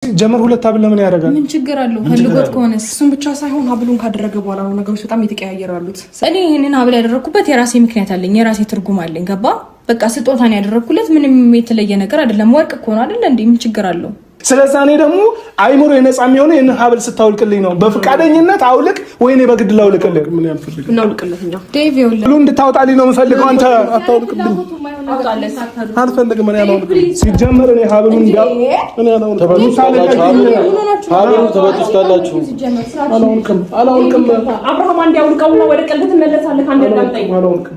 ጀመር ሁለት ሀብል ለምን ያደርጋል? ምን ችግር አለው? ፈልጎት ከሆነ እሱን ብቻ ሳይሆን ሀብሉን ካደረገ በኋላ ነው ነገሮች በጣም እየተቀያየሩ ያሉት። እኔ ይህንን ሀብል ያደረግኩበት የራሴ ምክንያት አለኝ፣ የራሴ ትርጉም አለኝ። ገባ? በቃ ስጦታን ያደረግኩለት ምንም የተለየ ነገር አይደለም። ወርቅ እኮ ነው አይደለ እንዴ? ምን ችግር አለው? ስለዛ እኔ ደግሞ አይምሮ የነፃ የሚሆነ ይህንን ሀብል ስታውልቅልኝ ነው። በፈቃደኝነት አውልቅ ወይ እኔ በግድ ላውልቅልህ። እናውልቅለት እኛ ዴቭ ይኸውልህ፣ ብሉ እንድታወጣልኝ ነው የምፈልገው። አንተ አታውልቅብኝ፣ አልፈልግም። እኔ አላውልቅም። ሲጀመር እኔ ሀብሉን እኔ አላውልቅም። ሀብሉ ተበጥስታላችሁ። አላውልቅም፣ አላውልቅም። አብርሃም አንዴ አውልቀውና ወደ ቀልድ ትመለሳለህ። አንዴ አዳምጠኝ። አላውልቅም።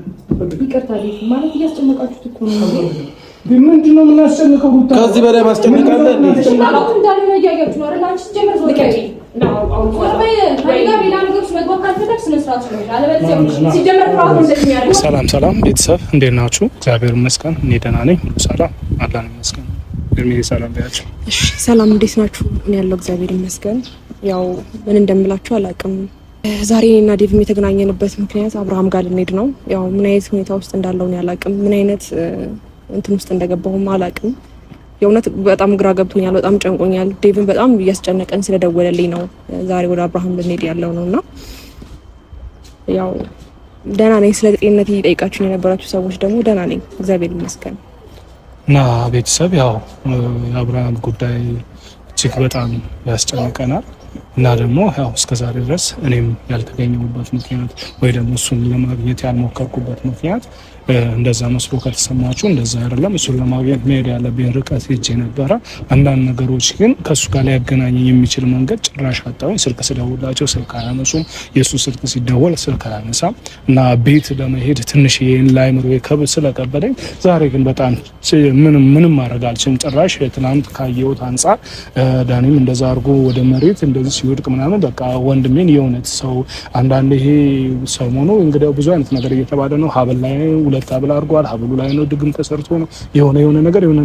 ይቅርታ ዴቭ፣ ማለት እያስጨነቃችሁት እኮ ነው። ምንድን ነው የምናስጨንቀው? ሩታ ከዚህ በላይ ማስጨነቅ አለ እንዴ? ፍላጎቱ እንዳልሆነ እያያችሁ ነው አይደል? አንቺ ስትጀምር ዞር በይ። ዞር በይ። ከእኔ ጋር ሌላ ነገር ውስጥ መግባት ካልፈለግሽ ስነ ስርዓት ነው። አለበለዚያ ሲጀመር ፍርሃቱ እንደዚህ የሚያደርገው ሰላም ሰላም ቤተሰብ እንዴት ናችሁ? እግዚአብሔር ይመስገን እኔ ደህና ነኝ። ሁሉ ሰላም አላህ ይመስገን። እድሜ ሰላም ቢያችሁ። እሺ ሰላም፣ እንዴት ናችሁ? እኔ ያለው እግዚአብሔር ይመስገን። ያው ምን እንደምላችሁ አላውቅም። ዛሬ እኔና ዴቭም የተገናኘንበት ምክንያት አብርሃም ጋር ልንሄድ ነው። ያው ምን አይነት ሁኔታ ውስጥ እንዳለው እኔ አላውቅም። ምን አይነት እንትን ውስጥ እንደገባሁም አላውቅም። የእውነት በጣም ግራ ገብቶኛል። በጣም ጨንቆኛል። ዴቭን በጣም እያስጨነቀን ስለደወለልኝ ነው ዛሬ ወደ አብርሃም ልንሄድ ያለው ነው እና ያው ደህና ነኝ። ስለ ጤንነት እየጠየቃችሁኝ የነበራችሁ ሰዎች ደግሞ ደህና ነኝ፣ እግዚአብሔር ይመስገን። እና ቤተሰብ ያው የአብርሃም ጉዳይ እጅግ በጣም ያስጨንቀናል። እና ደግሞ ያው እስከዛሬ ድረስ እኔም ያልተገኘሁበት ምክንያት ወይ ደግሞ እሱን ለማግኘት ያልሞከርኩበት ምክንያት እንደዛ መስሎ ከተሰማችሁ እንደዛ አይደለም። እሱን ለማግኘት መሄድ ያለብኝ ርቀት ሄጄ ነበረ። አንዳንድ ነገሮች ግን ከእሱ ጋር ሊያገናኘኝ የሚችል መንገድ ጭራሽ አጣሁኝ። ስልክ ስደውላቸው ስልክ አያነሱም። የእሱ ስልክ ሲደወል ስልክ አያነሳም። እና ቤት ለመሄድ ትንሽ ይህን ለአእምሮ ስለከበደኝ ዛሬ ግን በጣም ምንም ምንም ማድረግ አልችልም። ጭራሽ ትናንት ካየሁት አንጻር ዳኒም እንደዛ አድርጎ ወደ መሬት እንደዚህ ሲወድቅ ምናምን በቃ ወንድሜን የእውነት ሰው አንዳንድ ይሄ ሰሞኑ እንግዲያው ብዙ አይነት ነገር እየተባለ ነው። ሀብል ላይ ሁለት ሀብል አድርጓል፣ ሀብሉ ላይ ነው ድግም ተሰርቶ ነው የሆነ የሆነ ነገር የሆነ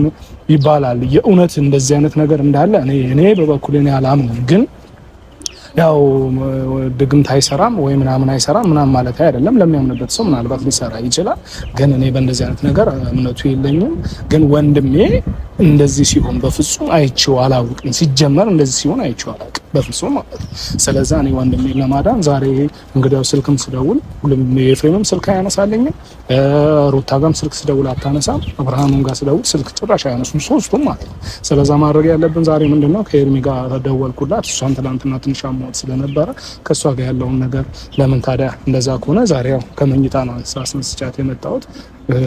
ይባላል። የእውነት እንደዚህ አይነት ነገር እንዳለ እኔ በበኩሌ እኔ አላምንም ግን ያው ድግምት አይሰራም ወይ ምናምን አይሰራም ምናምን ማለት አይደለም። ለሚያምንበት ሰው ምናልባት ሊሰራ ይችላል። ግን እኔ በእንደዚህ አይነት ነገር እምነቱ የለኝም። ግን ወንድሜ እንደዚህ ሲሆን በፍጹም አይቼው አላውቅም። ሲጀመር እንደዚህ ሲሆን አይቼው አላውቅም በፍጹም ማለት ነው። ስለዛ እኔ ወንድሜ ለማዳን ዛሬ እንግዲያው ስልክም ስደውል ሁሉም የኤፍሬምም ስልክ አያነሳልኝም፣ ሩታ ጋርም ስልክ ስደውል አታነሳም፣ አብርሃምም ጋር ስደውል ስልክ ጭራሽ አያነሱም ሶስቱም ማለት ነው። ስለዛ ማድረግ ያለብን ዛሬ ምንድነው ከኤርሚ ጋር ደወልኩላት። እሷም ትናንትና ትንሽ አሟት ስለነበረ ከእሷ ጋር ያለውን ነገር ለምን ታዲያ እንደዛ ከሆነ ዛሬ ያው ከመኝታ ነው አስነስቻት የመጣሁት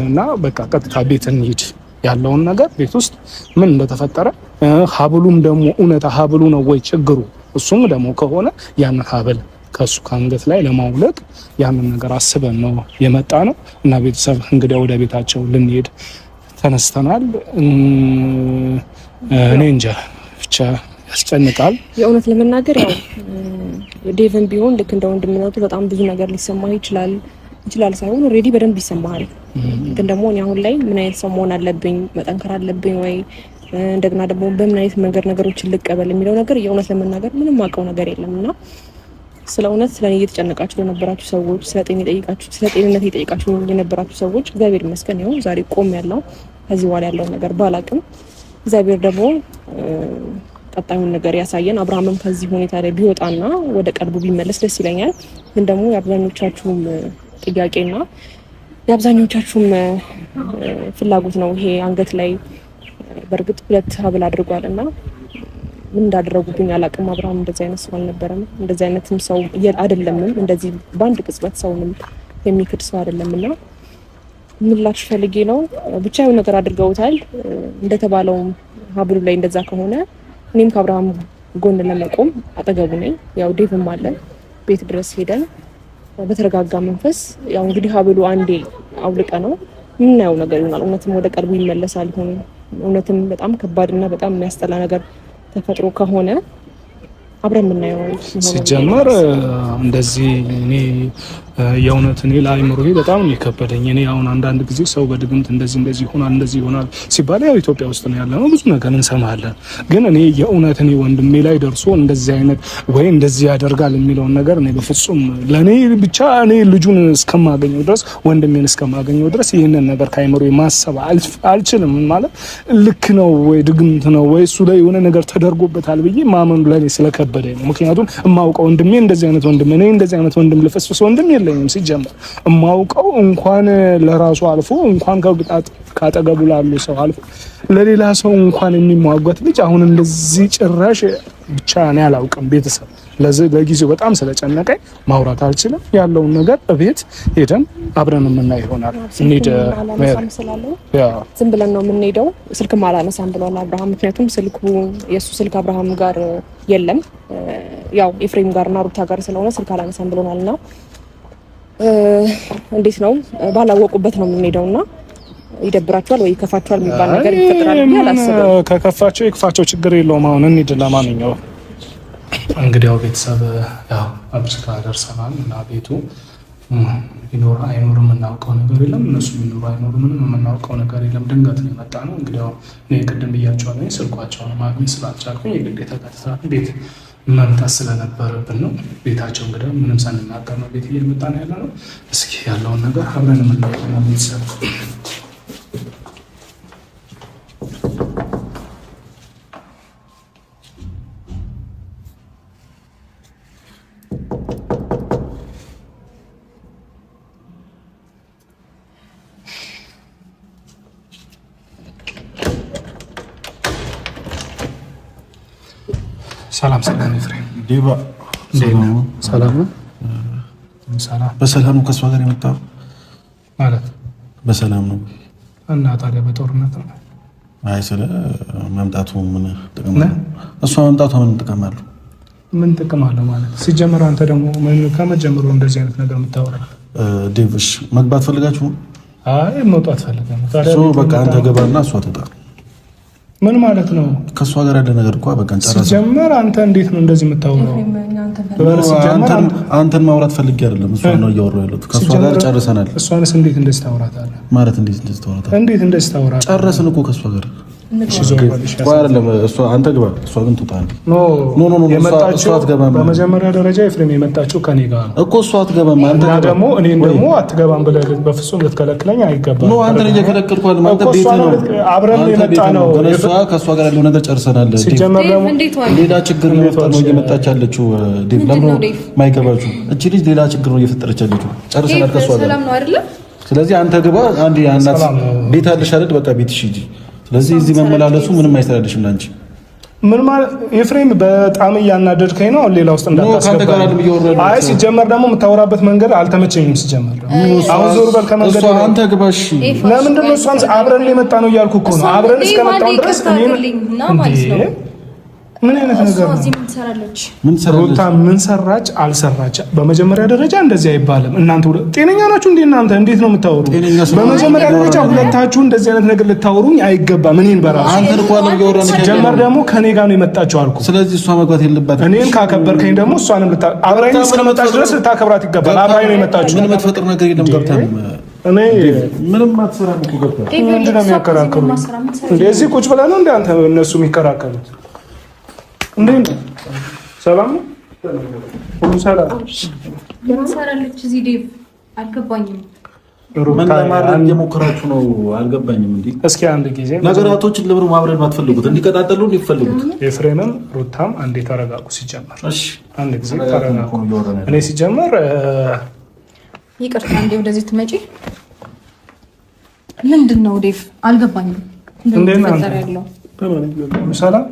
እና በቃ ቀጥታ ቤት እንሂድ ያለውን ነገር ቤት ውስጥ ምን እንደተፈጠረ ሀብሉም ደግሞ እውነት ሀብሉ ነው ወይ ችግሩ፣ እሱም ደግሞ ከሆነ ያንን ሀብል ከሱ ከአንገት ላይ ለማውለቅ ያንን ነገር አስበን ነው የመጣ ነው። እና ቤተሰብ እንግዲህ ወደ ቤታቸው ልንሄድ ተነስተናል። እኔ እንጃ ብቻ ያስጨንቃል። የእውነት ለመናገር ያው ዴቭን ቢሆን ልክ እንደ ወንድምነቱ በጣም ብዙ ነገር ሊሰማህ ይችላል ይችላል ሳይሆን already በደንብ ይሰማሃል። ግን ደግሞ እኔ አሁን ላይ ምን አይነት ሰው መሆን አለብኝ፣ መጠንከር አለብኝ ወይ እንደገና ደግሞ በምን አይነት መንገድ ነገሮችን ልቀበል የሚለው ነገር የእውነት ለመናገር ምንም አውቀው ነገር የለም እና ስለ እውነት ስለ እኔ እየተጨነቃችሁ ለነበራችሁ ሰዎች፣ ስለ ጤና የጠየቃችሁ ስለ ጤንነት የጠየቃችሁ የነበራችሁ ሰዎች እግዚአብሔር ይመስገን ይኸው ዛሬ ቆም ያለው ከዚህ በኋላ ያለውን ነገር ባላቅም እግዚአብሔር ደግሞ ቀጣዩን ነገር ያሳየን። አብርሃምም ከዚህ ሁኔታ ላይ ቢወጣና ወደ ቀልቡ ቢመለስ ደስ ይለኛል። ግን ደግሞ የአብዛኞቻችሁም ጥያቄና የአብዛኞቻችሁም ፍላጎት ነው ይሄ አንገት ላይ በእርግጥ ሁለት ሀብል አድርጓል እና ምን እንዳደረጉብኝ አላቅም። አብርሃም እንደዚህ አይነት ሰው አልነበረም። እንደዚህ አይነትም ሰው አይደለምም። እንደዚህ በአንድ ቅጽበት ሰውንም የሚክድ ሰው አይደለም እና ምን ላችሁ ፈልጌ ነው ብቻ የሆነ ነገር አድርገውታል። እንደተባለውም ሀብሉ ላይ እንደዛ ከሆነ እኔም ከአብርሃም ጎን ለመቆም አጠገቡ ነኝ። ያው ዴቭም አለ ቤት ድረስ ሄደን በተረጋጋ መንፈስ ያው እንግዲህ ሀብሉ አንዴ አውልቀ ነው የምናየው ነገር ይሆናል። እውነትም ወደ ቀልቡ ይመለሳል ይሆን? እውነትም በጣም ከባድና በጣም የሚያስጠላ ነገር ተፈጥሮ ከሆነ አብረን የምናየው ሲጀመር እንደዚህ እኔ የእውነት እኔ ለአእምሮዬ በጣም ነው የከበደኝ። እኔ አሁን አንዳንድ ጊዜ ሰው በድግምት እንደዚህ እንደዚህ ይሆናል እንደዚህ ይሆናል ሲባል ያው ኢትዮጵያ ውስጥ ነው ያለነው፣ ብዙ ነገር እንሰማለን። ግን እኔ የእውነት እኔ ወንድሜ ላይ ደርሶ እንደዚህ አይነት ወይ እንደዚህ ያደርጋል የሚለውን ነገር እኔ በፍጹም ለእኔ ብቻ እኔ ልጁን እስከማገኘው ድረስ ወንድሜን እስከማገኘው ድረስ ይህንን ነገር ከአእምሮዬ ማሰብ አልችልም። ማለት ልክ ነው ወይ ድግምት ነው ወይ እሱ ላይ የሆነ ነገር ተደርጎበታል ብዬ ማመኑ ለእኔ ስለከበደኝ ነው። ምክንያቱም እማውቀው ወንድሜ እንደዚህ አይነት ወንድም እኔ እንደዚህ አይነት ወንድም ልፍስፍስ ወንድም የለኝም። ሲጀመር እማውቀው እንኳን ለራሱ አልፎ እንኳን ካጠገቡ ላሉ ሰው አልፎ ለሌላ ሰው እንኳን የሚሟጓት ልጅ አሁን እንደዚህ ጭራሽ ብቻ እኔ አላውቅም። ቤተሰብ ለጊዜው በጣም ስለጨነቀኝ ማውራት አልችልም። ያለውን ነገር እቤት ሄደን አብረን የምናይ ይሆናል። እንሂድ። ዝም ብለን ነው የምንሄደው። ስልክም አላነሳም ብሏል አብርሃም። ምክንያቱም ስልኩ የእሱ ስልክ አብርሃም ጋር የለም፣ ያው ኤፍሬም ጋር እና ሩታ ጋር ስለሆነ ስልክ አላነሳም ብሎናል። እና እንዴት ነው ባላወቁበት ነው የምንሄደው እና ይደብራቸዋል ወይ ይከፋቸዋል የሚባል ነገር ይፈጥራል ብዬ አላስብም። ከከፋቸው ይክፋቸው፣ ችግር የለውም። አሁን እንሂድ። ለማንኛውም እንግዲህ ያው ቤተሰብ ያው አብስካ ደርሰናል እና ቤቱ ይኖር አይኖር የምናውቀው ነገር የለም። እነሱ ይኖር አይኖር ምንም የምናውቀው ነገር የለም። ድንገት ነው የመጣ ነው። እንግዲህ ያው እኔ ቅድም ብያቸዋለሁ፣ ስልኳቸውን ማግኘት ስላልቻልኩኝ የግዴታ ቀጥታ ቤት መምጣት ስለነበረብን ነው። ቤታቸው እንግዲህ ምንም ሳንናገር ነው ቤት እየመጣ ነው ያለ ነው። እስኪ ያለውን ነገር አብረን የምናየው ቤተሰብ። ሰላም ሰላም፣ ኤፍሬም ዴባ ሰላም ነው። ሰላም በሰላም ነው ከእሷ ጋር የመጣው ማለት በሰላም ነው። እና ታዲያ በጦርነት ነው? አይ ስለ መምጣቱ ምን ጥቅም አለው? እሷ መምጣቷ ምን ጥቅም አለው? ምን ጥቅም አለው ማለት ሲጀመር፣ አንተ ደግሞ ከመጀመሩ እንደዚህ አይነት ነገር የምታወራ ዴቭ፣ እሺ መግባት ፈልጋችሁ? አይ መውጣት ፈልገን ነው። እሱ በቃ አንተ ገባና እሷ ትውጣ። ምን ማለት ነው? ከእሷ ጋር ያለ ነገር እኮ በቃ እንጨርስ። ሲጀመር አንተ እንዴት ነው እንደዚህ የምታወራው? አንተን ማውራት ፈልጌ አይደለም፣ እሷን ነው እያወራሁ ያለሁት። ከእሷ ጋር ጨርሰናል። እሷንስ እንዴት እንደዚህ ታወራታለህ? ማለት እንዴት እንደዚህ ታወራታለህ? እንዴት እንደዚህ ታወራታለህ? ጨረስን እኮ ከእሷ ጋር። አይደለም እሷ አንተ ግባ፣ እሷ ግን ትውጣ። No no no no፣ እሷ አትገባም። በመጀመሪያ ደረጃ ኤፍሬም የመጣችው ከኔ ጋር ነው እኮ እሷ አትገባም። አንተ እና ደግሞ እኔን ደግሞ አትገባም ብለህ በፍጹም ልትከለክለኝ አይገባም። No አንተን እየከለከልኩ አይደለም። አንተ ቤት ነው፣ አብረን የመጣ ነው። ግን እሷ ከእሷ ጋር ያለው ነገር ጨርሰናል። ሲጀመር ደግሞ ሌላ ችግር ነው እየመጣች ያለችው። ዴቭ ለምን ነው የማይገባችሁ? እቺ ልጅ ሌላ ችግር ነው እየፈጠረች ያለችው። ጨርሰናል ከእሷ ጋር። ስለዚህ አንተ ግባ። አንዴ እናት ቤት አለሽ አይደል? በቃ ቤትሽ ሂጂ። ስለዚህ እዚህ መመላለሱ ምንም አይሰራልሽም ላንቺ። ምን ማለት ኤፍሬም፣ በጣም እያናደድከኝ ነው። ሌላ ውስጥ እንዳታስገባ። አይ ሲጀመር ደግሞ የምታወራበት መንገድ አልተመቸኝም። ሲጀመር አሁን ዞር በል ከመንገድ። አንተ ግባሽ። ለምንድን ነው እሷን አብረን የመጣ ነው እያልኩ እኮ ነው። አብረን እስከመጣሁ ድረስ እኔን ምን አይነት ነገር ነው? ሩታ ምን ሰራች አልሰራች? በመጀመሪያ ደረጃ እንደዚህ አይባልም። እናንተ ጤነኛ ናችሁ እንዴ? እናንተ እንዴት ነው የምታወሩ? በመጀመሪያ ደረጃ ሁለታችሁ እንደዚህ አይነት ነገር ልታወሩኝ አይገባም። እኔን በራሱ ሲጀመር ደግሞ ከኔ ጋር ነው የመጣችሁ አልኩ። ስለዚህ እሷ መግባት የለባትም። እኔን ካከበርከኝ ደግሞ እሷንም አብራኝ እስከመጣች ድረስ ልታከብራት ይገባል። አብራኝ ነው የመጣችሁ። ምንም የምትፈጥር ነገር የለም። ገብታ እኔ ምንም አትሰራም እኮ ገብታ። ምንድን ነው የሚያከራክሩኝ? እንደዚህ ቁጭ ብለህ ነው እንደ አንተ እነሱ የሚከራከሩት? እንዴት ነው? ሰላም ነው? ሁሉ ሰላም። ምን ሰራለች እዚህ ዴቭ? አልገባኝም። ምን ለማድረግ እየሞከራችሁ ነው? አልገባኝም። እንዴ እስኪ አንድ ጊዜ ነገራቶችን ለምን ማብረድ ማትፈልጉት? እንዲቀጣጠሉ እንዲፈልጉት። ኤፍሬምም ሩታም አንዴ ተረጋጉ። ሲጀመር እሺ፣ አንድ ጊዜ ተረጋጉ። እኔ ሲጀመር ይቅርታ፣ እንዴ ወደዚህ ትመጪ ምንድን ነው ዴቭ? አልገባኝም። እንዴት ነው ያለው? ሰላም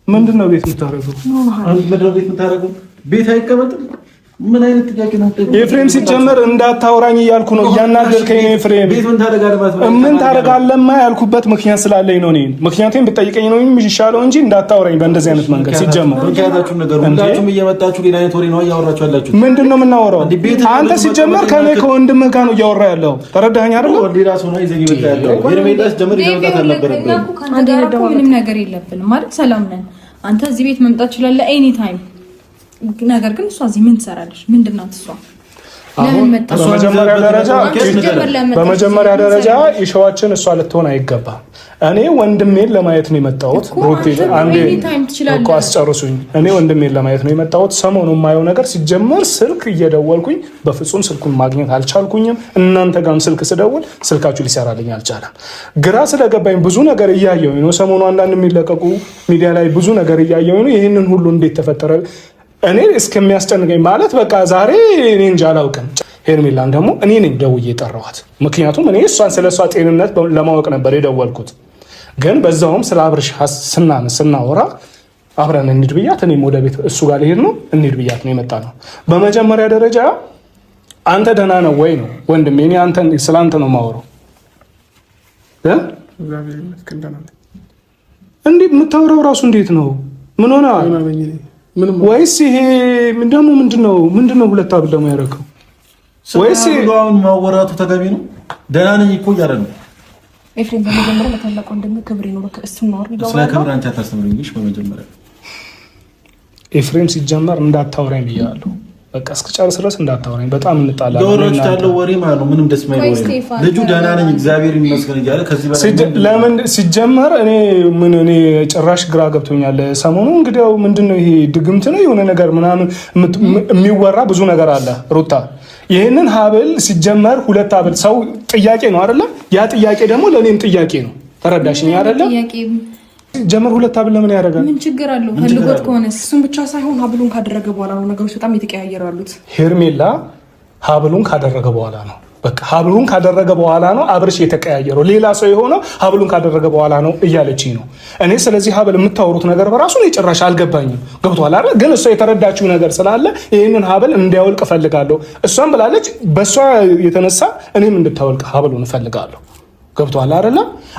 ምንድን ነው ቤት የምታደርገው? ቤት የምታደርገው ቤት አይቀመጥም። ምን አይነት ጥያቄ ነው? ኤፍሬም ሲጀመር እንዳታወራኝ እያልኩ ነው። እያናደርከኝ ነው ኤፍሬም። ቤት ምን ታደርጋለህ? ምን ታደርጋለህማ ያልኩበት ምክንያት ስላለኝ ነው። እኔ ምክንያቴን ብጠይቀኝ ነው የሚሻለው እንጂ እንዳታወራኝ በእንደዚህ አይነት መንገድ። ሲጀመር ምክንያታችሁን ነገር ሁላችሁም እየመጣችሁ ሌላ አይነት ወሬ ነው እያወራችሁ ያላችሁት። ምንድን ነው የምናወራው? አንተ ሲጀመር ከእኔ ከወንድምህ ጋር ነው እያወራ ያለው። ተረዳኸኝ አይደል? ሌላ ሰው ነው ይዘህ እየመጣ ያለው። ሄርሜላስ ጀምር ይዘህ መምጣት አልነበረብህም። ምንም ነገር የለብንም ማለት ሰላም ነን። አንተ እዚህ ቤት መምጣት ትችላለህ any time። ነገር ግን እሷ እዚህ ምን ትሰራለች? ምንድን ናት እሷ? በመጀመሪያ ደረጃ issue ዋችን እሷ ልትሆን አይገባም። እኔ ወንድሜን ለማየት ነው የመጣሁት። አንዴ እኮ አስጨርሱኝ። እኔ ወንድሜን ለማየት ነው የመጣሁት። ሰሞኑን የማየው ነገር ሲጀመር ስልክ እየደወልኩኝ በፍጹም ስልኩን ማግኘት አልቻልኩኝም። እናንተ ጋርም ስልክ ስደውል ስልካችሁ ሊሰራልኝ አልቻለም። ግራ ስለገባኝ ብዙ ነገር እያየሁኝ ነው። ሰሞኑ አንዳንድ የሚለቀቁ ሚዲያ ላይ ብዙ ነገር እያየሁኝ ነው። ይህንን ሁሉ እንዴት ተፈጠረ እኔ እስከሚያስጨንቀኝ ማለት በቃ ዛሬ እኔ እንጃ አላውቅም። ሄርሜላን ደግሞ እኔ ነኝ ደውዬ የጠራኋት። ምክንያቱም እኔ እሷን ስለ እሷ ጤንነት ለማወቅ ነበር የደወልኩት። ግን በዛውም ስለ አብርሽ ስናወራ አብረን እንሂድ ብያት እኔም ወደ ቤት እሱ ጋር ልሄድ ነው እንሂድ ብያት ነው የመጣ ነው። በመጀመሪያ ደረጃ አንተ ደህና ነው ወይ ነው ወንድሜ? እኔ ስለ አንተ ነው የማወራው። እንዴ የምታወራው ራሱ እንዴት ነው? ምን ሆነ? ወይስ ይሄ ደግሞ ምንድነው? ምንድነው ሁለት ሀብል ደግሞ ያደረገው? ወይስ አሁን ማወራቱ ተገቢ ነው? ደህና ነኝ እኮ እያለ ነው ኤፍሬም። በመጀመሪያ ለታላቅ ወንድምህ ክብር ይኖርህ። እሱን ነው አይደል? ስለ ክብር አንቺ አታስተምሪኝ። በመጀመሪያ ኤፍሬም ሲጀመር እንዳታወራኝ ብያለሁ። በቃ እስክጨርስ ድረስ እንዳታወራኝ። በጣም እንጣላለን። ያወራችሁት ያለው ወሬ ማለት ነው ምንም ደስ የማይል ወሬ ነው። ልጁ ደህና ነኝ እግዚአብሔር ይመስገን እያለ ከዚህ በላይ ለምን ሲጀመር እኔ ምን እኔ ጭራሽ ግራ ገብቶኛል። ሰሞኑ እንግዲያው ምንድነው ይሄ ድግምት ነው የሆነ ነገር ምናምን የሚወራ ብዙ ነገር አለ ሩታ። ይህንን ሀብል ሲጀመር ሁለት ሀብል ሰው ጥያቄ ነው አይደለ? ያ ጥያቄ ደግሞ ለእኔም ጥያቄ ነው። ተረዳሽኝ አይደለ? ጀመር ሁለት ሀብል ለምን ያደርጋል? ምን ችግር አለው? ፈልጎት ከሆነ እሱን ብቻ ሳይሆን ሀብሉን ካደረገ በኋላ ነው ነገሮች በጣም እየተቀያየሩ ያሉት። ሄርሜላ ሀብሉን ካደረገ በኋላ ነው በቃ ሀብሉን ካደረገ በኋላ ነው አብርሽ የተቀያየረው፣ ሌላ ሰው የሆነው ሀብሉን ካደረገ በኋላ ነው እያለችኝ ነው። እኔ ስለዚህ ሀብል የምታወሩት ነገር በራሱ እኔ ጭራሽ አልገባኝም። ገብቶሃል አይደል? ግን እሷ የተረዳችው ነገር ስላለ ይህንን ሀብል እንዲያወልቅ እፈልጋለሁ። እሷም ብላለች፣ በእሷ የተነሳ እኔም እንድታወልቅ ሀብሉን እፈልጋለሁ። ገብቶሃል አይደለ?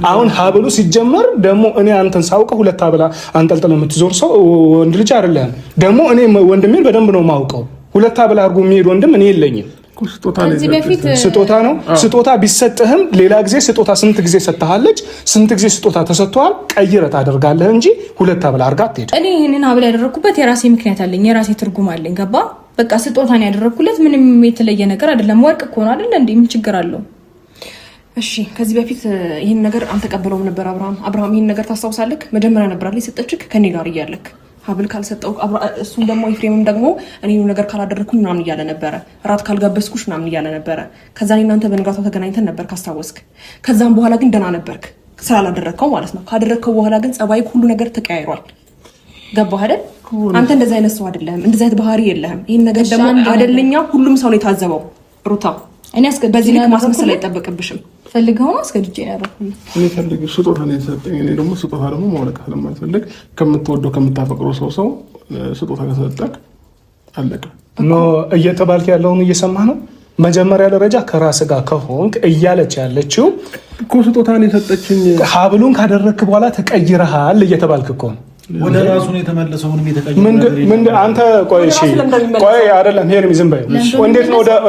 አሁን ሀብሉ ሲጀመር ደግሞ እኔ አንተን ሳውቀው ሁለት ሀብል አንጠልጥለህ የምትዞር ሰው ወንድ ልጅ አይደለህም። ደግሞ እኔ ወንድሜን በደንብ ነው የማውቀው። ሁለት ሀብል አድርጎ የሚሄድ ወንድም እኔ የለኝም። ስጦታ ነው። ስጦታ ቢሰጥህም ሌላ ጊዜ ስጦታ ስንት ጊዜ ሰጥሃለች፣ ስንት ጊዜ ስጦታ ተሰጥቷል። ቀይረህ ታደርጋለህ እንጂ ሁለት ሀብል አድርጋ አትሄድም። እኔ ይህንን ሀብል ያደረኩበት የራሴ ምክንያት አለኝ፣ የራሴ ትርጉም አለኝ። ገባ? በቃ ስጦታን ያደረኩለት ምንም የተለየ ነገር አይደለም። ወርቅ እኮ ነው አይደለ እንዴ? ምን ችግር አለው? እሺ ከዚህ በፊት ይህን ነገር አልተቀበለውም ነበር አብርሃም። አብርሃም ይህን ነገር ታስታውሳለህ? መጀመሪያ ነበር አይደል የሰጠችክ ከኔ ጋር እያለክ ሀብል ካልሰጠው እሱም ደግሞ ኤፍሬምም ደግሞ እኔ ነገር ካላደረግኩኝ ምናምን እያለ ነበረ፣ እራት ካልጋበዝኩሽ ምናምን እያለ ነበረ። ከዛ እኔ እናንተ በንጋታው ተገናኝተን ነበር ካስታወስክ። ከዛም በኋላ ግን ደህና ነበርክ ስላላደረግከው ማለት ነው። ካደረግከው በኋላ ግን ጸባይክ ሁሉ ነገር ተቀያይሯል። ገባህ አይደል? አንተ እንደዚህ አይነት ሰው አይደለህም፣ እንደዚህ አይነት ባህሪ የለህም። ይህን ነገር ደግሞ አይደለኛ ሁሉም ሰው ነው የታዘበው። ሩታ እኔ አስገድጄ በዚህ ልክ ማስመሰል አይጠበቅብሽም። ፈልገው ነው አስገድጄ ነው ያደረኩት። እኔ ፈልግ ስጦታ ነው የሰጠኝ። እኔ ደግሞ ስጦታ ደግሞ ማውለቅ ስለማልፈልግ ከምትወደው ከምታፈቅረው ሰው ስጦታ ከሰጠህ አለቀ። No እየተባልክ ያለውን እየሰማህ ነው። መጀመሪያ ደረጃ ከራስ ጋር ከሆንክ እያለች ያለችው እኮ ስጦታ ነው የሰጠችኝ። ሀብሉን ካደረግክ በኋላ ተቀይረሃል እየተባልክ እኮ ነው። ወደ ራሱ ነው የተመለሰው። ምንም የተቀየረ ነገር ምን አንተ ቆይ፣ እሺ ቆይ፣ አይደለም ሄርሚ ዝም በይ።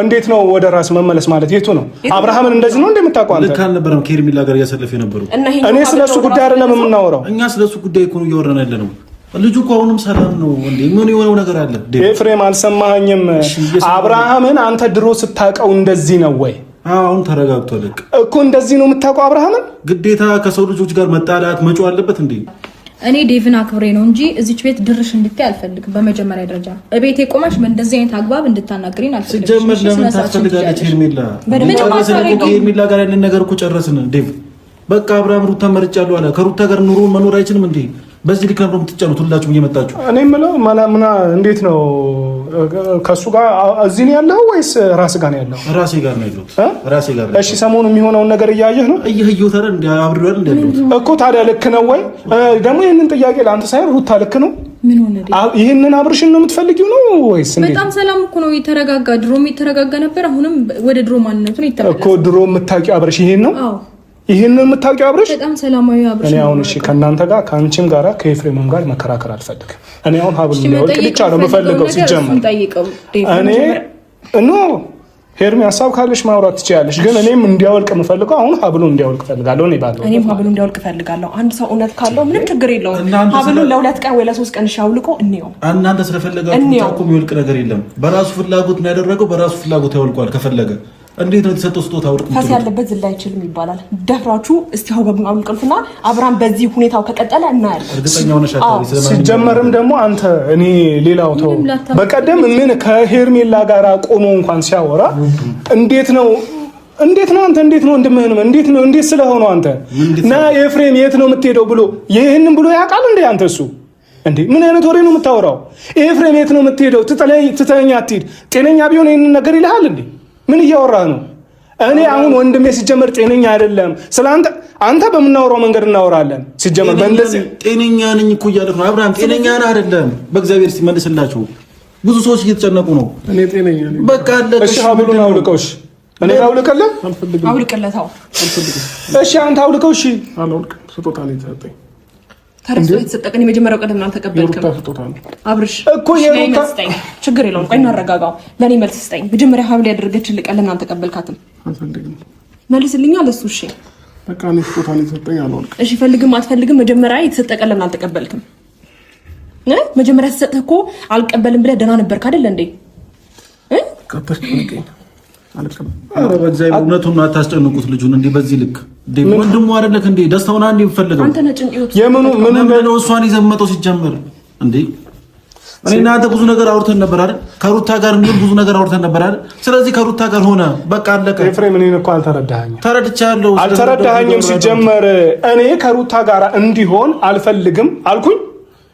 እንዴት ነው ወደ ራስ መመለስ ማለት የቱ ነው? አብርሃምን እንደዚህ ነው እንደምታውቀው አንተ? ልክ አልነበረም ከሄርሜላ ጋር እያሰለፈ የነበረው። እኔ ስለሱ ጉዳይ አይደለም የምናወራው። እኛ ስለሱ ጉዳይ እኮ ነው እያወራን ያለ ነው። ልጁ እኮ አሁንም ሰላም ነው እንዴ? ምን የሆነው ነገር አለ? ኤፍሬም አልሰማኸኝም? አብርሃምን አንተ ድሮ ስታውቀው እንደዚህ ነው ወይ? አሁን ተረጋግቷል እኮ። እንደዚህ ነው የምታውቀው አብርሃምን? ግዴታ ከሰው ልጆች ጋር መጣላት መጮህ አለበት እንዴ? እኔ ዴቭን አክብሬ ነው እንጂ እዚች ቤት ድርሽ እንድታይ አልፈልግም። በመጀመሪያ ደረጃ እቤቴ ቆመሽ በእንደዚህ አይነት አግባብ እንድታናግሪን አልፈልግም። ሲጀመር ለምን ታስፈልጋለች ሄርሜላ? ሄርሜላ ጋር ያለን ነገር እኮ ጨረስን። ዴቭ በቃ አብርሃም ሩታ መርጫለሁ አለ። ከሩታ ጋር ኑሮ መኖር አይችልም እንዴ? በዚህ ልክ ነው የምትጫኑት ሁላችሁም እየመጣችሁ። እኔ የምለው ምና እንዴት ነው ከእሱ ጋር እዚህ ነው ያለው ወይስ ራስ ጋር ነው ያለው? ራሴ ጋር ነው ያለሁት። ራሴ ጋር ነው። እሺ ሰሞኑ የሚሆነውን ነገር እያየህ ነው? እየህየሁት አይደል እንዴ? አብሬው አይደል እንዴ ያለሁት እኮ። ታዲያ ልክ ነው ወይ ደግሞ? ይህንን ጥያቄ ለአንተ ሳይሆን ሩታ ልክ ነው? ምን ሆነ? ይህንን አብርሽን ነው የምትፈልጊው ነው ወይስ እንዴት? በጣም ሰላም እኮ ነው። የተረጋጋ ድሮም የተረጋጋ ነበር። አሁንም ወደ ድሮ ማንነቱ ነው የተመለሰው እኮ። ድሮ የምታውቂው አብርሽ ይሄን ነው? አዎ ይሄንን የምታውቂው አብርሽ በጣም ሰላማዊ አብርሽ። እኔ አሁን እሺ ከእናንተ ጋር ከአንቺም ጋራ ከኤፍሬምም ጋር መከራከር አልፈልግም። እኔ አሁን ሀብሉ እንዲያወልቅ ብቻ ነው የምፈልገው። ሲጀመር እኔ no ሄርሚ ሀሳብ ካለሽ ማውራት ትችያለሽ። ግን እኔም እንዲያወልቅ የምፈልገው አሁን ሀብሉ እንዲያወልቅ እፈልጋለሁ። እኔ ባለው እኔም ሀብሉ እንዲያወልቅ እፈልጋለሁ። አንድ ሰው እውነት ካለው ምንም ችግር የለውም። ሀብሉን ለ2 ቀን ወይ ለ3 ቀን አውልቆ እንየው። እናንተ ስለፈለጋችሁ ብቻ እኮ የሚወልቅ ነገር የለም። በራሱ ፍላጎት ነው ያደረገው። በራሱ ፍላጎት ያወልቋል ከፈለገ። እንዴት ነው የተሰጠው ስጦታ አውልቅ? ፈስ ያለበት ዝላ አይችልም ይባላል። ደፍራችሁ እስቲ ሀብሉን አውልቁትና አብርሃም በዚህ ሁኔታው ከቀጠለ እናያለን። እርግጠኛ ሆነሽ አታውሪ። ሲጀመርም ደግሞ አንተ እኔ ሌላው ተው፣ በቀደም ምን ከሄርሜላ ጋር ቆሞ እንኳን ሲያወራ እንዴት ነው አንተ እንዴት ነው ወንድምህን እንዴት ነው እንዴት ስለሆነ አንተ ና ኤፍሬም የት ነው የምትሄደው ብሎ ይሄንን ብሎ ያውቃል እንዴ አንተ? እሱ እንዴ ምን አይነት ወሬ ነው የምታወራው? ኤፍሬም የት ነው የምትሄደው? ትተኸኝ አትሂድ። ጤነኛ ቢሆን ይሄንን ነገር ይልሃል እንዴ? ምን እያወራህ ነው? እኔ አሁን ወንድሜ ሲጀመር ጤነኛ አይደለም። ስለ አንተ በምናወራው መንገድ እናወራለን። ሲጀመር በእንደዚህ ጤነኛ ነኝ እኮ እያልክ ነው አብርሃም። ጤነኛ ነህ አይደለም? በእግዚአብሔር ሲመልስላችሁ ብዙ ሰዎች እየተጨነቁ ነው። እኔ ጤነኛ ነኝ። በቃ አለቀ። እሺ ሀብሉን አውልቀው። እሺ እኔ አውልቀልህ? አውልቅለት። እሺ አንተ አውልቀው። እሺ አላውልቅም። ስጦታ ነው የተሰጠኝ። ተረስቶ የተሰጠቀን የመጀመሪያው ቀደም አልተቀበልክም አብርሽ እኮ የሩታ ችግር የለውም። ቆይ እናረጋጋው። ለኔ መልስ ስጠኝ። መጀመሪያ ሀብል ያደረገችልህ ቀን ለምን አልተቀበልካትም? አልፈልግም። መልስልኛ ለሱ። እሺ በቃ እኔ ስጦታ ነው የተሰጠኝ፣ አላውልቅም። እሺ ፈልግም አትፈልግም መጀመሪያ የተሰጠቀን ለምን አልተቀበልክም? መጀመሪያ ተሰጠህ እኮ አልቀበልም ብለህ ደህና ነበርክ አይደል እንዴ? ኧረ በእግዚአብሔር እውነቱን አታስጨንቁት ልጁን እንዴ በዚህ ልክ ወንድሙ አይደለክ እንዴ? ደስታውን አንዴ የምፈልገው አንተ ነህ። ጭንቅላት የምኑ ምን ነው እሷን ይዘህ መጣው ሲጀምር እንዴ? እኔ እና አንተ ብዙ ነገር አውርተን ነበር አይደል? ከሩታ ጋር እንዲሆን ብዙ ነገር አውርተን ነበር አይደል? ስለዚህ ከሩታ ጋር ሆነ በቃ አለቀ። ኤፍሬም እኔን እኮ አልተረዳኸኝም። ተረድቻለሁ። አልተረዳኸኝም። ሲጀመር እኔ ከሩታ ጋር እንዲሆን አልፈልግም አልኩኝ።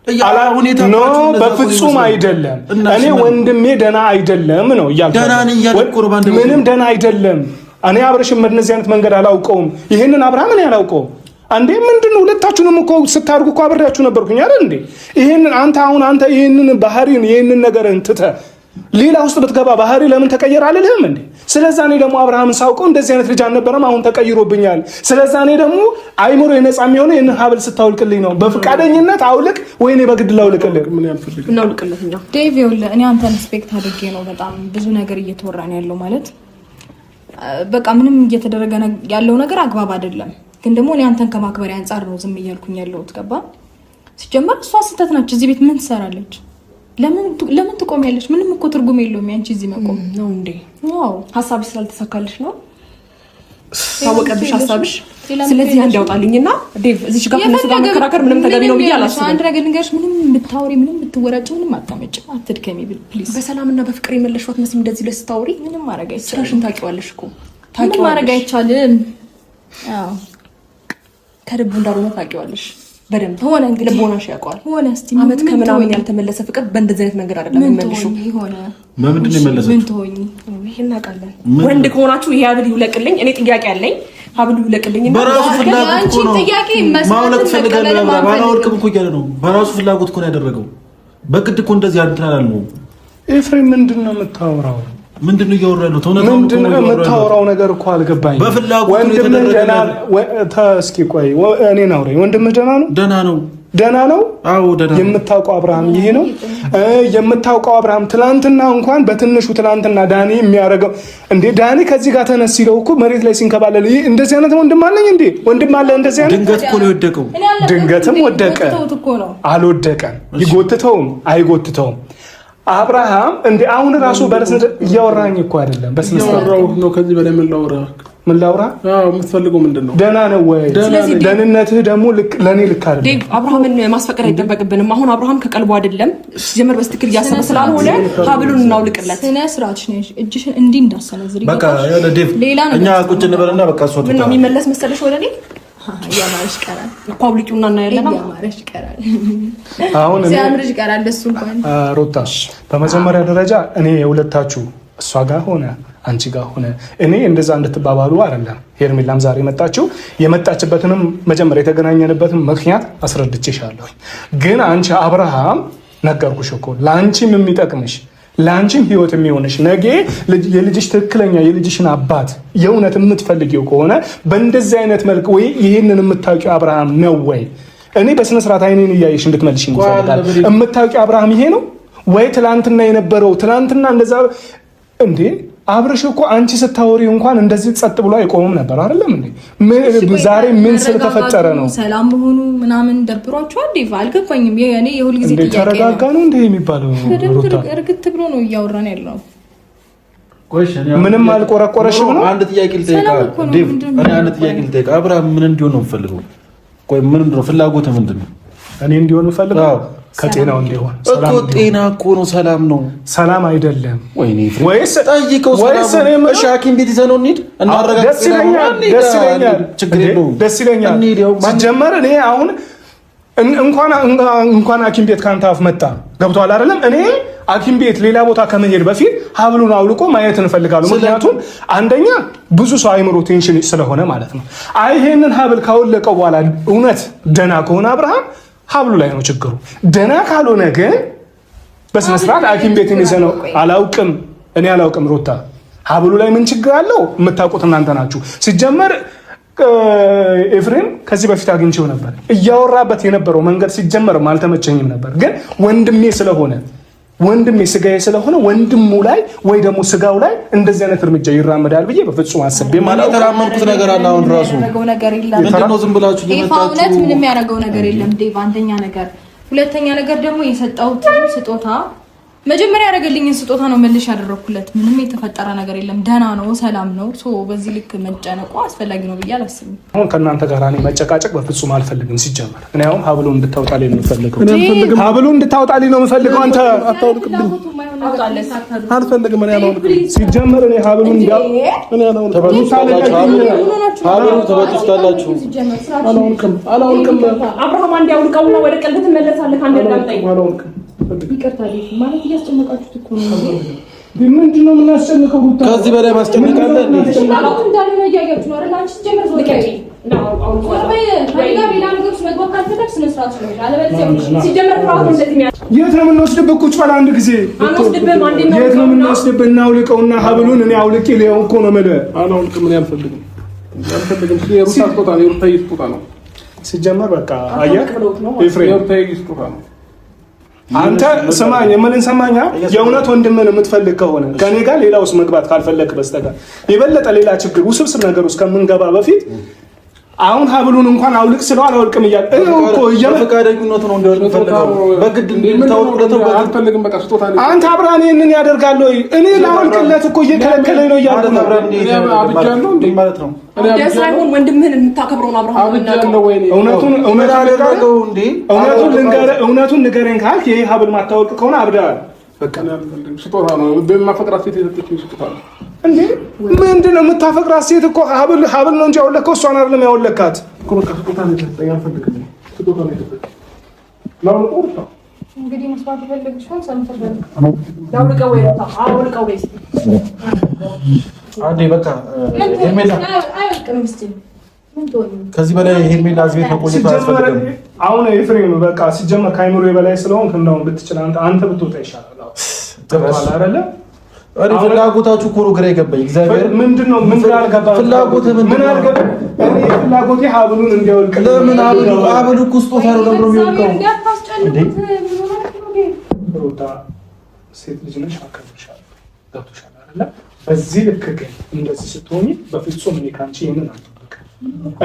No በፍጹም አይደለም። እኔ ወንድሜ ደህና አይደለም ነው እያልኩ ምንም ደህና አይደለም። እኔ አብርሽን በእነዚህ አይነት መንገድ አላውቀውም። ይሄንን አብርሃም እኔ አላውቀውም። አንዴ ምንድነው ሁለታችሁንም እኮ ስታርጉ እኮ አብሬያችሁ ነበርኩኝ አይደል እንዴ? ይሄንን አንተ አሁን አንተ ይሄንን ባህሪን ይሄንን ነገርን ትተህ ሌላ ውስጥ ብትገባ ባህሪ ለምን ተቀየረ አልልህም እንዴ? ስለዛ እኔ ደግሞ አብርሃምን ሳውቀው እንደዚህ አይነት ልጅ አልነበረም፣ አሁን ተቀይሮብኛል። ስለዛ እኔ ደግሞ አይምሮ የነፃ የሚሆነው ይህንን ሀብል ስታውልቅልኝ ነው። በፍቃደኝነት አውልቅ ወይ እኔ በግድ ላውልቅልህ። ዴቭ ይኸውልህ፣ እኔ አንተን respect አድርጌ ነው በጣም ብዙ ነገር እየተወራ ነው ያለው። ማለት በቃ ምንም እየተደረገ ያለው ነገር አግባብ አይደለም። ግን ደግሞ እኔ አንተን ከማክበሪያ አንጻር ነው ዝም እያልኩኝ ያለሁት። ገባ? ሲጀመር እሷ ስህተት ናች። እዚህ ቤት ምን ትሰራለች? ለምን ትቆሚያለሽ? ምንም እኮ ትርጉም የለውም ያንቺ እዚህ መቆም ነው እንዴ? ዋው ሀሳብሽ ስላልተሳካልሽ ነው ታወቀብሽ ሀሳብሽ። ስለዚህ አንድ ያውጣልኝና ዴቭ እዚህ ጋር ከነሱ ጋር መከራከር ምንም ተገቢ ነው ብዬ አላስብም። አንድ ነገር ልንገርሽ፣ ምንም ብታወሪ ምንም ብትወራጭ ምንም አታመጭም። አትድከሚ please። በሰላምና በፍቅር የመለሽዋት መስም እንደዚህ ብለሽ ስታወሪ ምንም ማድረግ አይቻልም። ስራሽን ታውቂዋለሽ እኮ ምንም ማድረግ አይቻልም። አዎ ከልቡ እንዳልሆነ ታውቂዋለሽ በደንብ ሆነ። እንግዲህ ልቦናሽ ያውቀዋል። ሆነ እስቲ አመት ከምናምን ያልተመለሰ ፍቅር በእንደዚህ አይነት መንገድ አይደለም የሚመልሺው። በምንድን ነው የመለሰችው? ምን ትሆኚ? ይሄን እናውቃለን። ወንድ ከሆናችሁ ይሄ ሀብል ይውለቅልኝ። እኔ ጥያቄ አለኝ። ሀብል ይውለቅልኝ። በራሱ ፍላጎት እኮ ነው ጥያቄ ማውለቅ ትፈልጋለህ። አላወልቅም እኮ እያለ ነው። በራሱ ፍላጎት እኮ ነው ያደረገው። በግድ እኮ እንደዚህ እንትን አላልነውም። ኤፍሬም ምንድን ነው የምታወራው? ምንድን ነው እያወራ ያለው? ምንድን ነው የምታወራው ነገር እኮ አልገባኝም። በፍላጎት ነው የተደረገ። እስኪ ቆይ እኔን አውራኝ። ወንድምህ ደህና ነው? ደህና ነው። ደህና ነው። አዎ ደህና ነው። የምታውቀው አብርሃም ይሄ ነው የምታውቀው አብርሃም። ትላንትና እንኳን በትንሹ ትላንትና ዳኒ የሚያደርገው እንዴ ዳኒ ከዚህ ጋር ተነስ ሲለው እኮ መሬት ላይ ሲንከባለል ይሄ እንደዚህ አይነት ወንድም አለኝ እንዴ? ወንድም አለ እንደዚህ አይነት። ድንገት እኮ ነው የወደቀው። ድንገትም ወደቀ። አልወደቀም። ይጎትተውም አይጎትተውም አብርሃም እንዴ አሁን ራሱ በረስነ እያወራኝ እኮ አይደለም። በስነ ስርዓት ነው። ከዚህ በላይ ምን ላውራ? ምን ላውራ? አዎ የምትፈልገው ምንድን ነው? ደህና ነው ወይ? ደህንነትህ ደግሞ ልክ ለኔ ልክ አይደለም። ዴቭ አብርሃምን ማስፈቀድ አይጠበቅብንም። አሁን አብርሃም ከቀልቡ አይደለም ሲጀመር በስትክል እያሰበ ስላልሆነ ሀብሉን እናውልቅለት። ስነ ስርዓትሽ ነሽ። እጅሽን እንዲህ እንዳሰነዝሪ በቃ ያለ ዴቭ እኛ ቁጭ እንበልና በቃ እሷ ምን ነው የሚመለስ መሰለሽ ወደ እኔ እያማረሽ ይቀራል እኮ አውልቂውና እናያለን። እያማረሽ ይቀራል። አሁን ሲያምርሽ ይቀራል። እሱ እንኳን ሩታ በመጀመሪያ ደረጃ እኔ የሁለታችሁ እሷ ጋር ሆነ አንቺ ጋር ሆነ እኔ እንደዛ እንድትባባሉ አይደለም። ሄርሜላም ዛሬ መጣችው የመጣችበትንም መጀመሪያ የተገናኘንበትን ምክንያት አስረድቼሻለሁ። ግን አንቺ አብርሃም ነገርኩሽ እኮ ለአንቺም የሚጠቅምሽ ለአንቺም ህይወት የሚሆንሽ ነገ የልጅሽ ትክክለኛ የልጅሽን አባት የእውነት የምትፈልጊው ከሆነ በእንደዚህ አይነት መልክ ወይ ይህንን የምታውቂው አብርሃም ነው ወይ? እኔ በስነ ስርዓት አይኔን እያየሽ እንድትመልሽ ይፈልጋል። የምታውቂው አብርሃም ይሄ ነው ወይ? ትላንትና የነበረው ትላንትና እንደዛ እንዴ አብርሽ እኮ አንቺ ስታወሪ እንኳን እንደዚህ ጸጥ ብሎ አይቆምም ነበር አይደለም እንዴ? ዛሬ ምን ስለተፈጠረ ነው ሰላም መሆኑ ምናምን ደብሯቸዋል? ዴቭ አልገባኝም። የኔ የሁል ጊዜ ጥያቄ ነው። ተረጋጋ ነው እንዴ የሚባለው? እርግጥ ብሎ ነው እያወራን ያለው። ምንም አልቆረቆረሽም ነው። አንድ ጥያቄ ልጠይቅህ ዴቭ፣ እኔ አንድ ጥያቄ ልጠይቅህ። አብርሃም ምን እንዲሆን ነው የምፈልገው? ቆይ ምን ነው ፍላጎትህ ምንድን ነው? እኔ እንዲሆን የምፈልገው ከጤናው እንዲሆን እኮ ጤና እኮ ነው። ሰላም ነው። ሰላም አይደለም ወይስ ጠይቀው። ሰላም እሺ፣ ሐኪም ቤት ይዘነው እንሂድ እናረጋግጥ። ደስ ይለኛል፣ ደስ ይለኛል፣ ችግር የለውም፣ ደስ ይለኛል። ሲጀመር እኔ አሁን እንኳን ሐኪም ቤት ካንተ አፍ መጣ ገብቶሃል አይደለም? እኔ ሐኪም ቤት ሌላ ቦታ ከመሄድ በፊት ሀብሉን አውልቆ ማየት እንፈልጋለን። ምክንያቱም አንደኛ ብዙ ሰው አይምሮ tension ስለሆነ ማለት ነው። አይ ይሄንን ሀብል ካወለቀው በኋላ እውነት ደህና ከሆነ አብርሃም ሀብሉ ላይ ነው ችግሩ። ደህና ካልሆነ ግን በስነ ስርዓት ሐኪም ቤት ይዘነው አላውቅም፣ እኔ አላውቅም። ሩታ ሀብሉ ላይ ምን ችግር አለው? የምታውቁት እናንተ ናችሁ። ሲጀመር ኤፍሬም ከዚህ በፊት አግኝቼው ነበር። እያወራበት የነበረው መንገድ ሲጀመር አልተመቸኝም ነበር፣ ግን ወንድሜ ስለሆነ ወንድሜ ስጋዬ ስለሆነ ወንድሙ ላይ ወይ ደግሞ ስጋው ላይ እንደዚህ አይነት እርምጃ ይራመዳል ብዬ በፍጹም አስቤ ማለት የተራመድኩት ነገር አለ። አሁን ራሱ ምንድነው ዝም ብላችሁ እየመጣችሁ ምንም ያደረገው ነገር የለም ዴቭ። አንደኛ ነገር፣ ሁለተኛ ነገር ደግሞ የሰጠሁት ስጦታ መጀመሪያ ያደረገልኝን ስጦታ ነው መልሽ ያደረኩለት። ምንም የተፈጠረ ነገር የለም። ደህና ነው፣ ሰላም ነው። so በዚህ ልክ መጨነቁ አስፈላጊ ነው ብዬ አላስብም። አሁን ከእናንተ ጋር እኔ መጨቃጨቅ በፍጹም አልፈልግም። ሲጀመር እኔ አሁን ሀብሉ እንድታወጣልኝ ነው የምፈልገው። ሀብሉ እንድታወጣልኝ ነው የምፈልገው። አንተ አልፈልግም። እኔ አላውቅም። ሲጀመር እኔ ሀብሉ ተበጥስታላችሁ። አላውቅም፣ አላውቅም። አብርሃም አንዴ አውልቀውና ወደ ቀልብ ትመለሳለህ። አንዴ አዳምጠኝ። አላውቅም። ይቅርታ ማለት እያስጨነቃችሁት እኮ ነው። ምንድን ነው የምናስጨንቀው? ሩታ ከዚህ በላይ ማስጨነቅ አለ እንዴ? ፍላጎቱ እንዳልሆነ እያያችሁ ነው አይደል? አንቺ ስትጀምር ዞር በይ። የት ነው የምንወስድብህ? ቁጭ በል አንድ ጊዜ። የት ነው የምንወስድብህ? እናውልቀውና ሀብሉን እኔ አውልቄ ሊያው እኮ ነው የምልህ። አላውልቅም። እኔ አልፈልግም፣ አልፈልግም። የሩታ ስጦታ ነው፣ የሩታ ስጦታ ነው። ሲጀመር በቃ አየህ ኤፍሬም፣ የሩታ ስጦታ ነው። አንተ ስማኝ፣ የምልን ሰማኛ። የእውነት ወንድምን የምትፈልግ ከሆነ ከኔ ጋር ሌላ ውስጥ መግባት ካልፈለክ በስተቀር የበለጠ ሌላ ችግር ውስብስብ ነገር ውስጥ ከምንገባ በፊት አሁን ሀብሉን እንኳን አውልቅ ስለው አላውልቅም እያለ እኮ በፈቃደኝነቱ ነው እንዲያወልቅ ፈልገው በግድ እንድታወልቅለት አልፈልግም። በቃ ስጦታ ነው። አንተ አብርሃም ይሄንን ያደርጋል ወይ? እኔ ላውልቅለት እኮ እየከለከለኝ ነው እያልኩ ነው። አብጃለሁ እንዴ ማለት ነው። ሳይሆን ወንድምህን የምታከብረውን አብርሃም እውነቱን ንገረኝ ካልክ ይሄ ሀብል ማታወልቅ ከሆነ አብደሃል። በቃ ስጦታ ነው። በማፈቅራት ሴት የሰጠችኝ ስጦታ ነው። እንዴ ምንድን ነው የምታፈቅራት ሴት እኮ ሀብል ሀብል ነው እንጂ ያወለከው እሷን አይደለም ያወለካት እኮ። በቃ ስጦታ ነው የሰጠኝ። አልፈልግም። ስጦታ ነው የሰጠኝ። ላውልቀው ሩታ እንግዲህ መስማት የፈለግሽውን ሰምተሻል። ላውልቀው ወይ ሩታ አውልቀው ወይ እስኪ አንዴ በቃ ሄርሜላ፣ ከዚህ በላይ ሄርሜላ እዚህ ቤት መቆየት አያስፈልግም። አሁን ኤፍሬም በቃ ሲጀመር ከአይምሮ የበላይ ስለሆንክ እንደውም ብትችል አንተ ብትወጣ ይሻላል። ገብቶሃል አይደለ? እኔ ፍላጎታችሁ እኮ ነው ግራ የገባኝ። እግዚአብሔር ምንድን ነው ምን አልገባህም? ፍላጎትህ ምንድን ነው? እኔ ፍላጎቴ ሀብሉን እንዲያወልቅ። ለምን ሀብሉ እኮ ስጦታ ነው። ለምን ነው የሚወልቀው? ሩታ ሴት ልጅ ነሽ፣ አከብርሻለሁ። ገብቶሻል አይደለ? በዚህ ልክ ግን እንደዚህ ስትሆኚ በፍጹም እኔ ከአንቺ ይሄንን አልጠብቅም።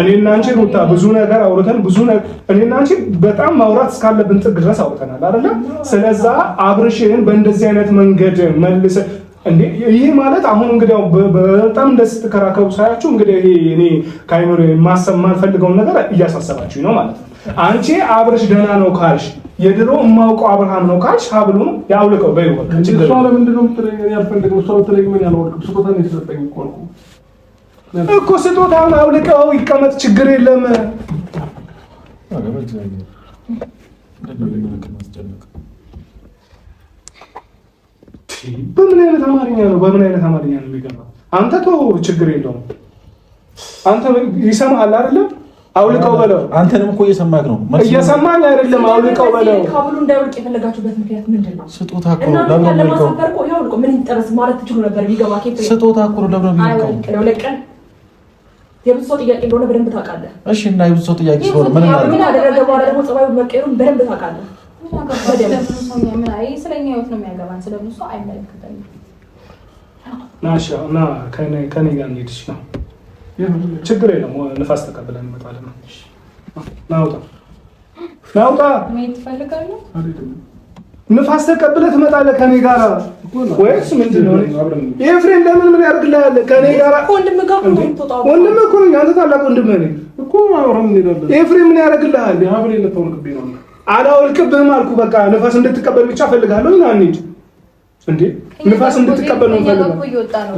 እኔና አንቺ ሩታ ብዙ ነገር አውርተን ብዙ ነገር እኔና አንቺ በጣም ማውራት እስካለብን ጥግ ድረስ አውርተናል አይደለ? ስለዛ አብርሽን በእንደዚህ አይነት መንገድ መልሰ እንዴ ይሄ ማለት አሁን እንግዲህ በጣም እንደዚህ ስትከራከሩ ሳያችሁ እንግዲህ ይሄ እኔ ከአይምሮ ማሰብ የማልፈልገውን ነገር እያሳሰባችሁኝ ነው ማለት ነው። አንቺ አብርሽ ደህና ነው ካልሽ የድሮ የማውቀው አብርሃም ነው ካልሽ ሀብሉን ያውልቀው በይው። በቃ ችግር እሷ ለምንድን ነው የምትለኝ? እኔ አልፈልግም። እሷ ብትለኝ ምን አላወልቅም። ስጦታ ነው የተሰጠኝ እኮ አልኩህ እኮ ስጦታውን አውልቀው ይቀመጥ፣ ችግር የለም። በምን አይነት አማርኛ ነው? በምን አይነት አማርኛ ነው የሚገባው? አንተ ተው፣ ችግር የለውም። አንተ ይሰማሃል አይደለም? አውልቀው በለው። አንተንም እኮ እየሰማህ ነው። እየሰማኝ አይደለም? አውልቀው በለው። ሀብሉ እንዳይወልቅ የፈለጋችሁበት ምክንያት ምንድን ነው? ስጦታ እኮ ነው። ለምን ነው የሚወልቀው? ያውልቀው ምን ይጠረስ ማለት ትችሉ ነበር። ቢገባ ስጦታ እኮ ነው። ለምን ነው የሚወልቀው? አይወልቅ። የብዙ ሰው ጥያቄ እንደሆነ በደንብ ታውቃለህ። እሺ፣ እና የብዙ ሰው ጥያቄ ስለሆነ ምን እናድርግ? ምን አደረገ በኋላ ደግሞ ጸባዩ መቀየሩን በደንብ ታውቃለህ። ስለኛ ህይወት ነው የሚያገባን፣ ስለብዙ ሰው አይመለከተንም። ና እሺ፣ ና ከኔ ጋር እንሂድ። እሺ ና፣ ችግር የለም፣ ንፋስ ተቀብለን እንመጣለን። ና ውጣ፣ ና ውጣ። መሄድ ትፈልጋለህ? ንፋስ ተቀብለህ ትመጣለህ ከኔ ጋር ወይስ ምንድን ነው? ኤፍሬም ለምን ምን ያደርግልሃል? ከኔ ጋር ወንድምህ ጋር እኮ ነው የምትወጣው። ወንድምህ እኮ ነኝ። አንተ ታላቅ ወንድምህ ነኝ እኮ አብረን እንሄዳለን። ኤፍሬም ምን ያደርግልሃል? ሀብሌን ልታወልቅብኝ ነው። አላወልቅብህም አልኩህ። በቃ ንፋስ እንድትቀበል ብቻ እፈልግሃለሁ። ና እንሂድ። እንዴ ንፋስ እንድትቀበል ነው ከእኛ ጋር የምፈልገው። እኮ እየወጣ ነው።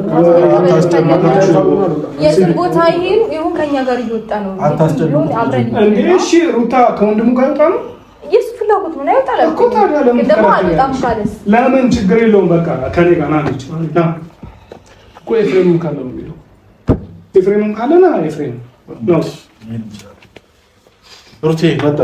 የትም ቦታ ይሁን ከእኛ ጋር እየወጣ ነው። አታስጨንቁት። አብረን እንዴ እሺ፣ ሩታ ከወንድሙ ጋር ይወጣ ነው የእሱ ፍላጎት ነው አይወጣ እኮ። ታዲያ ለምን ግን ደግሞ ትከራከሪያለሽ? አልወጣም ካለስ ለምን ችግር የለውም። በቃ ከኔ ጋር ና እንሂድ። ና እኮ ኤፍሬምም ካለ ነው የሚለው። ኤፍሬምም ካለ ና ኤፍሬም ነው ሩቴ መጣ።